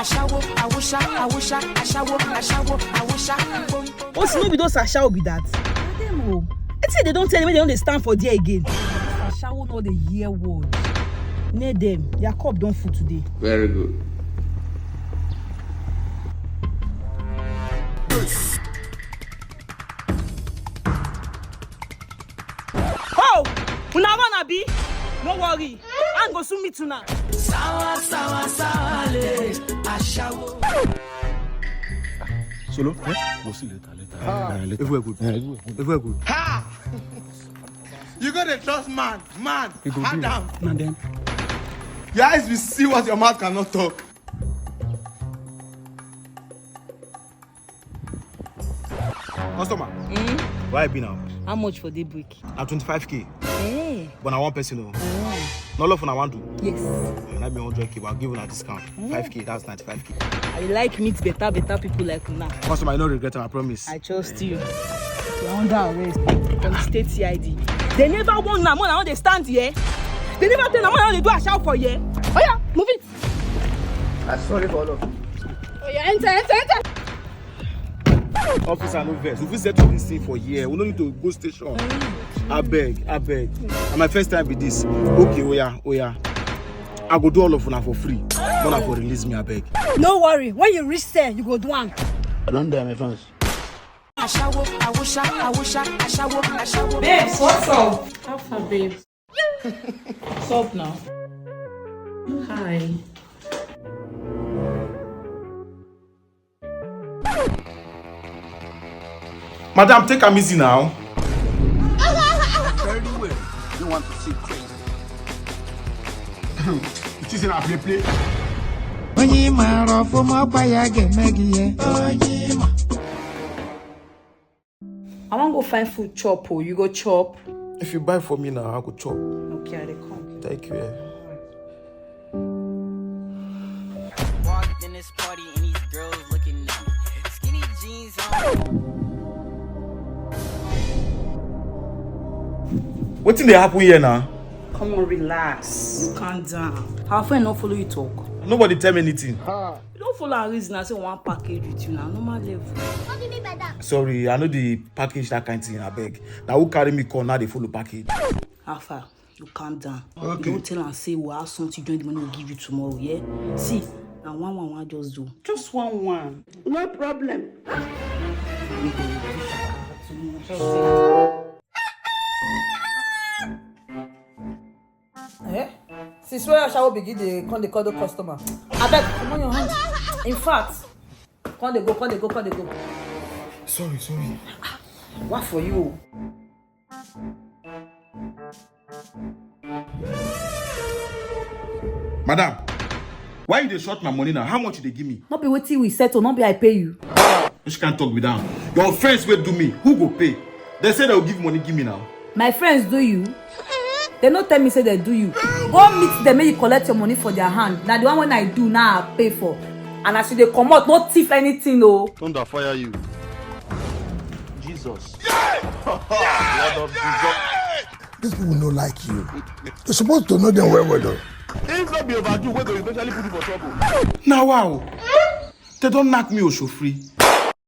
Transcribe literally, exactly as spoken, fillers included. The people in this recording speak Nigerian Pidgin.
Ashawo, awusha, awusha, ashawo, ashawo, awusha. But no be those ashawo be that. Na dem o. Wetin dem don tell you, make dem no dey stand for there again. Ashawo no dey hear word. Near dem, their cup don full today. Very good. Oh, una run abi? No worry, I go soon meet una. Sawa, sawa, sawa, le, ashawo. Solo, eh? We'll see later, later. Ah. Uh, later. If we're good. Uh, if we're good. Ha! You gotta trust man, man. Calm down. And then? Your eyes will see what your mouth cannot talk. Customer, where I be now? How much for daybreak? Na twenty-five k. Eh. But na one person o. Eh. No love una wan do? Yes. When I be one hundred k, but I'll give una discount. Eh. Five k, that's ninety-five k. I like meet better, better people like una. Customer, you no regret am, I promise. I trust you. You're under arrest from the state C I D. They never warn una, more than they stand here. They never tell una, more than they do a shout for here. Oh yeah, move it. I sorry for all of you. Oh yeah, enter, enter, enter. Officer, no vex. We fit settle this thing for here. We no need to go station. Abeg, abeg. Na my first time be this. Okay, oya, oya. I go do all of una for free. Una for release me, abeg. No worry, when you reach there, you go do am. I don die, my fans. Ashawo, awusha, awusha, ashawo, ashawo. Babes, what's up? How far, babes? What's up now? Hi. Madam, take am easy now. Very well. You want to see crazy? It is in a play play. Onye ị maara ọfụma ọkwa ya ga-eme gị ihe. I wan go find food chop o. You go chop? If you buy for me now, I go chop. Okay, I dey come. Thank you. Eh. Walked in this party and these girls looking at me. Skinny jeans on. Wetin dey happen here now? Come on, relax. You calm down. Our friend no follow you talk. Nobody tell me anything. You don follow and reason and say one package with you na normal level. What do you mean by that? Sorry, I no dey package that kind thing, abeg. Na who carry me come now dey follow package. How far? You calm down. Okay. You don tell am say we have something join the money we give you tomorrow, yeah? See, na one one one just do. Just one one. No problem. Eh? Since when ashawo begin dey come dey call the customer? Abeg, comot your hand. In fact, come dey go, come dey go, come dey go. Sorry, sorry. What for you? Madam, why you dey short my money now? How much you dey give me? No be wetin we settle, no be I pay you. Which kind talk be that? Your friends wey do me, who go pay? They say they will give money, give me now. My friends do you? They no tell me say they do you. Go meet them, make you collect your money for their hand. Na the one when I do now I pay for. And as you dey comot, no thief anything o. Thunder fire you. Jesus. Blood of Jesus. These people no like you. You're supposed to know them well well though. If not be overdo, we go eventually put you for trouble. Now wow. They don't knock me Osho free.